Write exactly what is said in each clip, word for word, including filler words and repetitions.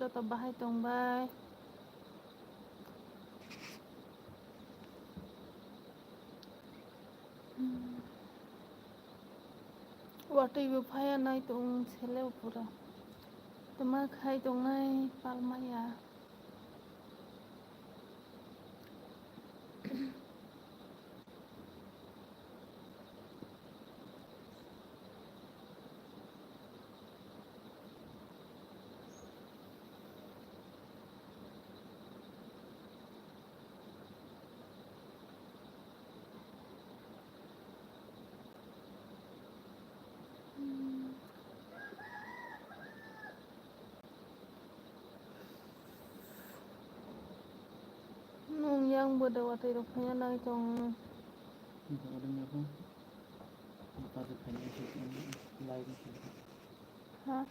Joto bahai tongbai. Watwi bo phaya nai tong sele pura. Tama khai tongnai palmaya. Nwng yang bo da watwi rok phanya nai tong. Oro ni bo. Bata de phanya se lai ni se. Ha?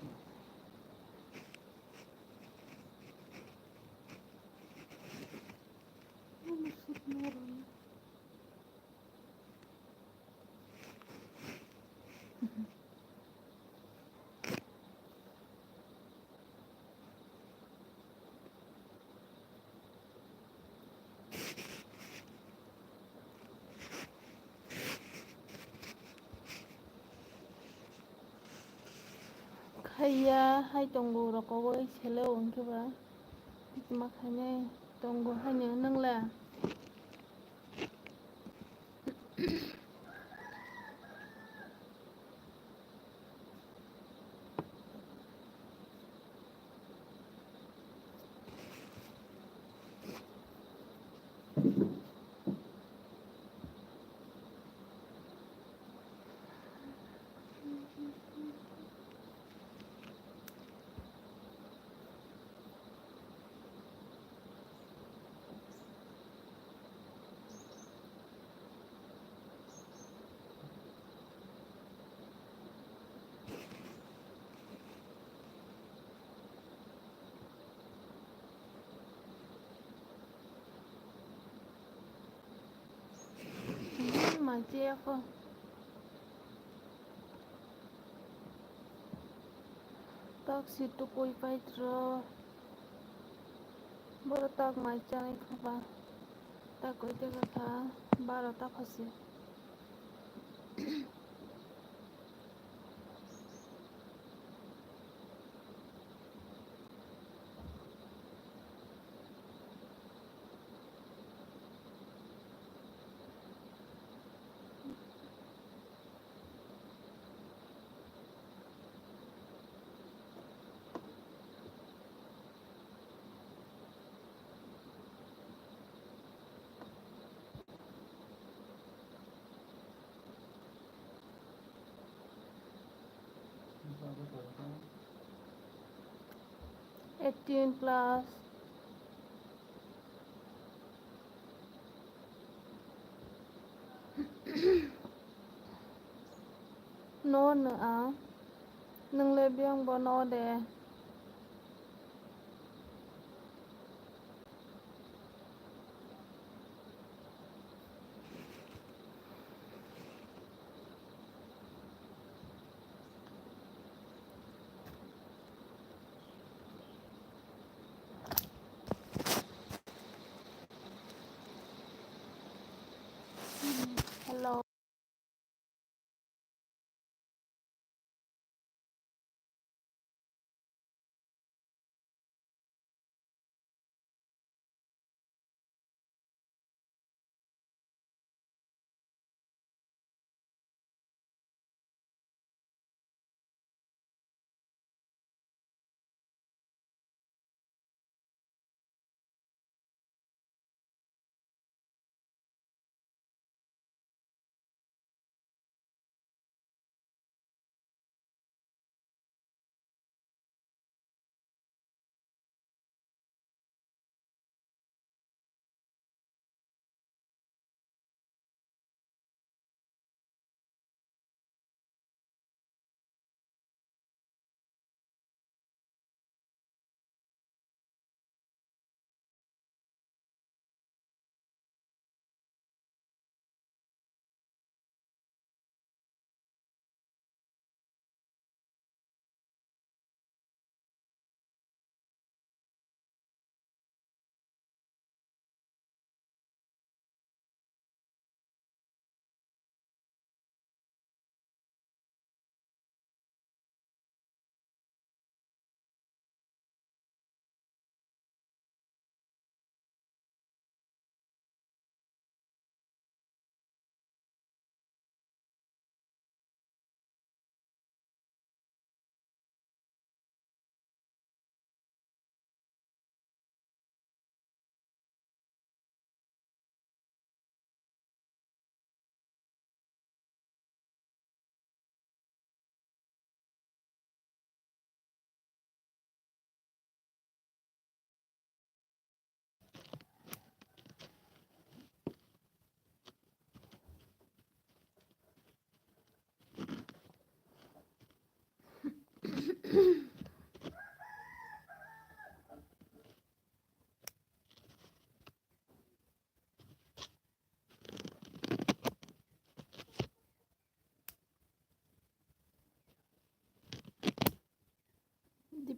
Khaiya hai tongo rokogwi sele o hwnkhe ba ma khainai tongo haino nwng le. Mai chaya kho. Tak si tukui pai tro. Boro tak mai chanai kha ba. Tak koi te kha baro ta pha se. Eighteen plus. No no a. Nwngle biyang bo no de. Hello.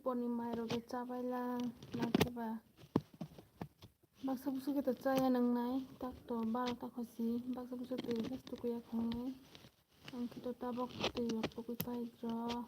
Boni mairok khe chabai lang, lang khe ba. Baksa busu khe to chaya nangnai, tak to baro ta khosi, baksa busu twi gas tukuya khongnai. Ang khe to tabok twi rok tukui pai rw.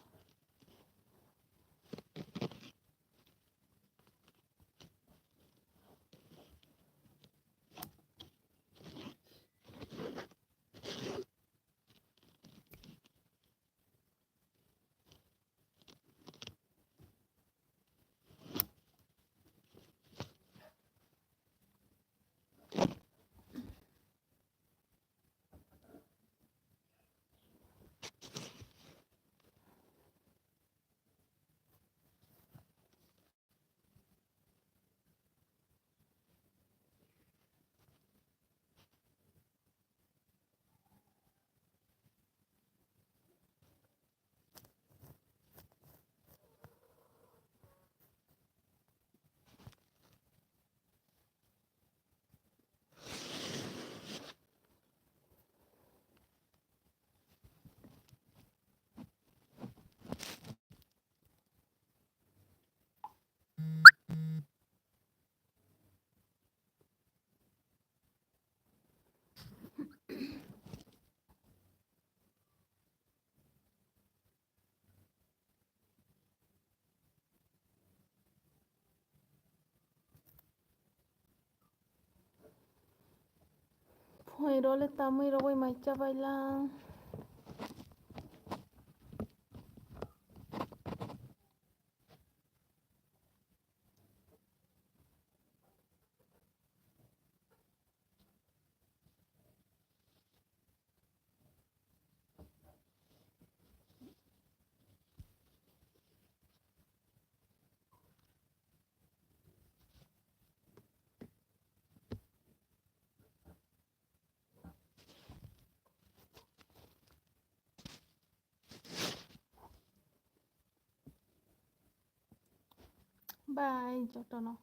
Phoi role tamwi rogwi mai chabai lang. Bye, jotono.